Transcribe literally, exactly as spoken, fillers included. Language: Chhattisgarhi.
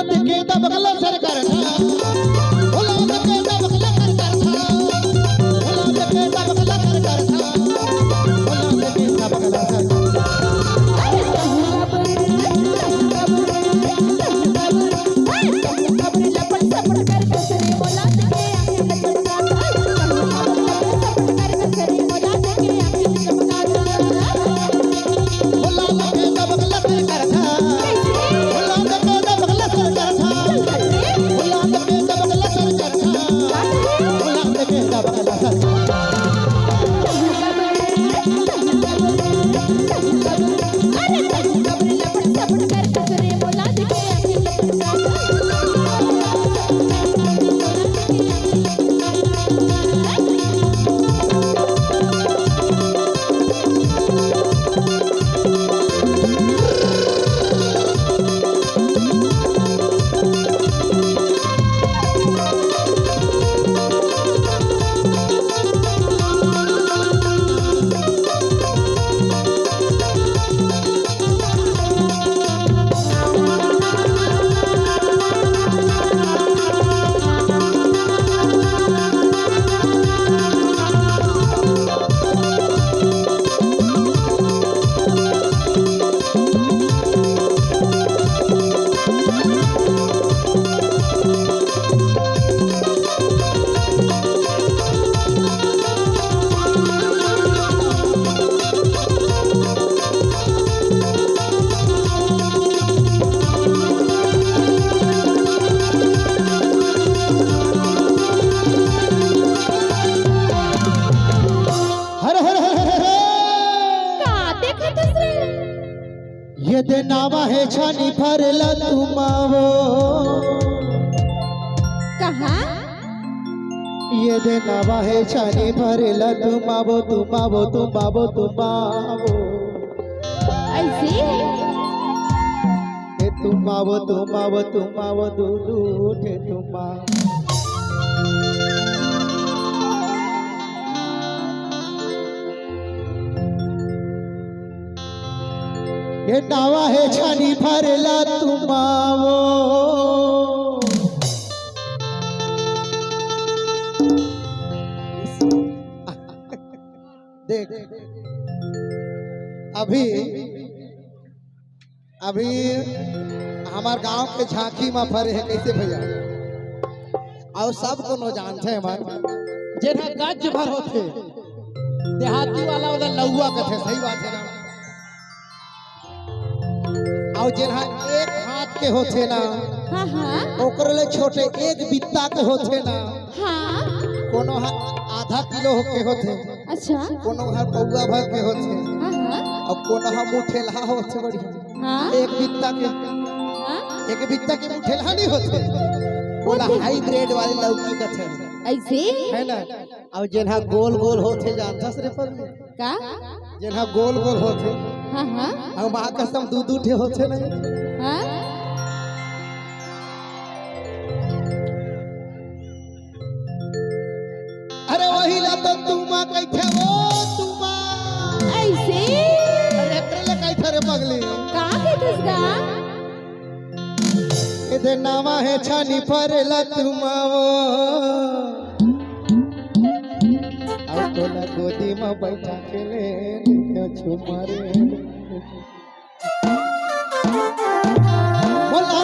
के दबकला सरकार था, भोला के दबकला सरकार था, भोला के दबकला सरकार था, भोला के दबकला सरकार। हर हर हर हर हर। का देखत हस रे? ये दे नावा हे छानी फरला तुमावो। कहाँ? ये दे नावा हे छानी फरला तुमावो, तुमावो, तुमावो, तुमावो। ऐसे? ए तुमावो, तुमावो, तुमावो, दू दू ठे तुमा। ये नावा हे छानी फरला तुमावो। देख, अभी अभी हमार गांव के झांकी म फरे हे, कैसे भैया? अउ सब कोनो जानथे हमर, जेन ह गज भर होथे, देहाती वाला ओला लउवा कथे, सही बात हे ना? अउ जेन ह एक हाथ के होथे ना, हाँ, हाँ। ओकर ले छोटे एक बित्ता के होथे ना, हाँ। कोनो ह आधा किलो के होथे, अच्छा। कोनो ह पौवा भर के होथे, हाँ, हाँ। अउ कोनो ह मुठेलहा होथे बढ़िया। हाँ। एक बित्ता के, हाँ। एक बित्ता के मुठेलहा नहीं होथे, ओला हाइब्रिड वाली लौकी कथे। ऐसे? है ना? अउ जेन ह गोल गोल होथे, जानथस रे पर में? का? जेन ह गोल गोल होथे। हाँ, हाँ। अउ माँ कसम दू दू ठे होथे नहीं। हाँ। अरे वही ला तो तुमा कहिथे, ओ तुमा। ऐसे? अरे एकरे ले कहिथे रे पगली। का कहिथस गा? ए दे नावा हे छानी फरला तुमावो। अउ तोला गोदी म बैठा के ले, ले छुमा रे। बोला